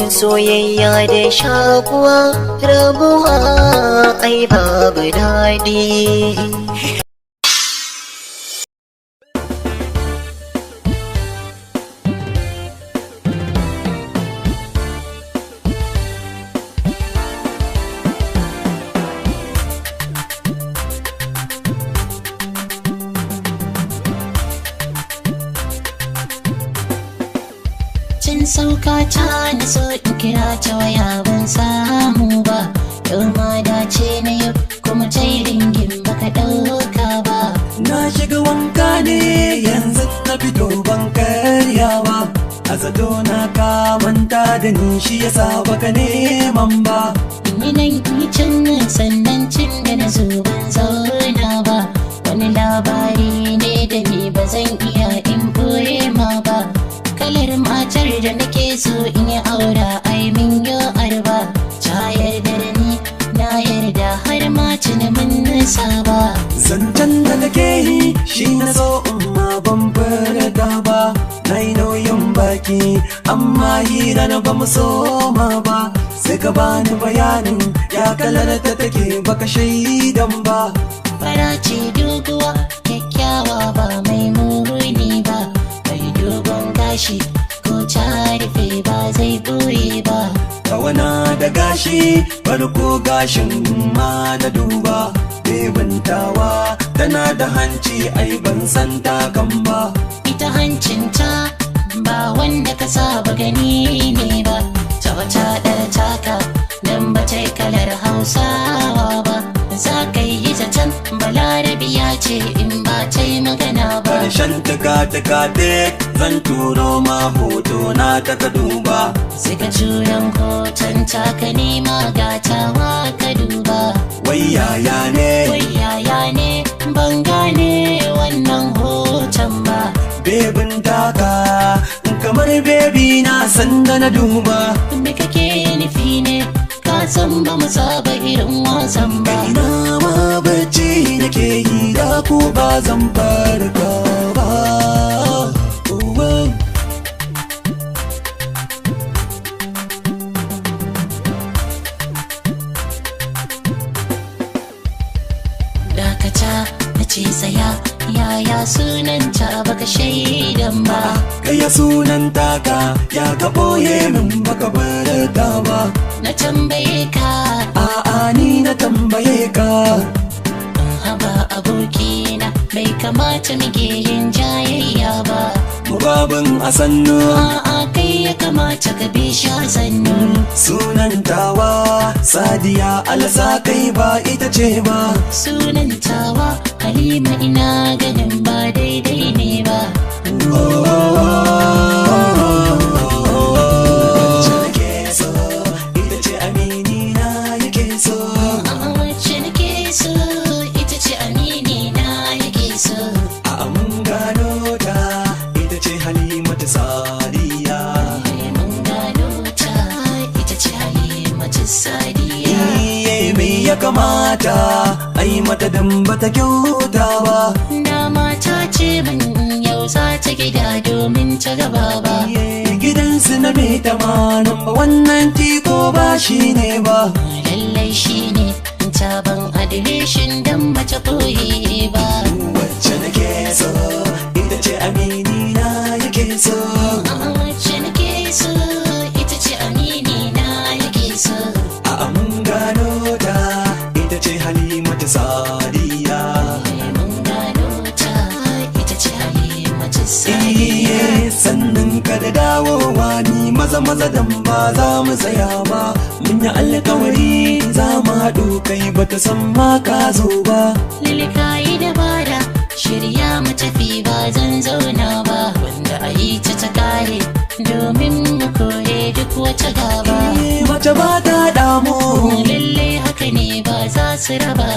Soyayya da shakuwa, rabuwa ai babu daɗi. Cin sauka ta na so in kira ta waya, ban samu ba. Yau ma dace na yau kuma ta yi ringin, baka ɗauka ba. Na shiga wanka ne yanzu na fito, ban karya ba. A zato na ka manta da ni, shi yasa baka neman ba. Yi nan yi can, sannan cin da na zo ban zauna ba. Wani labari ne da ni ba zan iya in ɓoye ma ba. Kalar matar da nake so in yi aura, ai min yo arba. Ta yarda da ni, na yarda, har ma tuni mun saba. Zancen da nake yi shi na so in ma ban furta ba. Na yi nauyin baki amma hira na ba mu soma ba. Sai ka bani bayanin ya kalar ta take, baka shaidan ba. Fara ce doguwa, kyakkyawa, ba mai muni ba. Mai dogon gashi, ko ta rufe ba zai ɓoye ba. Kawana da gashi, farko gashin ma na duba. Bebintawa tana da hanci, ai ban san takan ba. Ita hancinta ba wanda ka saba gani ne ba. Ta wata ɗar taka dan ba ta yi kalar Hausawa ba. Za ka yi zaton Balarabiya ce in ba ta yi magana ba. Karshen tuka tuka tek, zan turo ma hoto na ta ka duba. Sai ka turan hoton taka, nema gatawa ka duba. Wai yaya ne? Wai yaya ne? Ban gane wannan hoton ba. Bebin taka kamar bebi na sanda na duba. Me kake nufi ne? Ka san ba mu saba irin wasan ba. Ina ma bacci nake yi da ko ba zan farka ba. Uwa. Dakata, na ce tsaya. Yaya sunanta? Baka shaidan ba. Kaya sunan taka, ya ka ɓoye min baka barta ba? Na tambaye ka. A'a, ni na tambaye ka. Haba abokina, bai kamata muke yin jayayya ba. Mubabin a sannu. A'a, kai ya kamata ka bi shi a sannu. Sunan tawa Sadiya, alasa kai ba ita ce ba. Sunan tawa Halima, ina ganin ba daidai ne ba. Wacce nake so ita ce amini na yake so. A'a, wacce nake so ita ce amini na yake so. A mun gano ta, ita ce Halimatu Sadiya. Mun gano ta, ita ce Halimatu Sadiya. Iye, me ya kamata ai mata dan bata kyauta ba? Na mata ce min yau za ta gida domin ta gaba ba. Iye, gidansu na mai tamanin ba, wannan tiko ba shi ne ba. Lallai shi ne, ban adireshin dan bata koyi ba. Wacce nake so ita ce amini na yake so. A'a, wacce nake so ita ce amini na yake so. A mun gano ta, ita ce Halimatu Sadiya. Mun gano ta, ita ce Halimatu Sadiya. Iye, sannan ka da dawowa. Ni maza maza dan ba za mu tsaya ba. Mun yi alkawari za mu haɗu, kai bata san ma ka zo ba. Lilika yi dabara, shirya mu tafi, ba zan zauna ba. Wanda a yi ta ta kare domin mu kore duk wata gaba. Iye, mace ba ta damu. Lallai haka ne, ba za su raba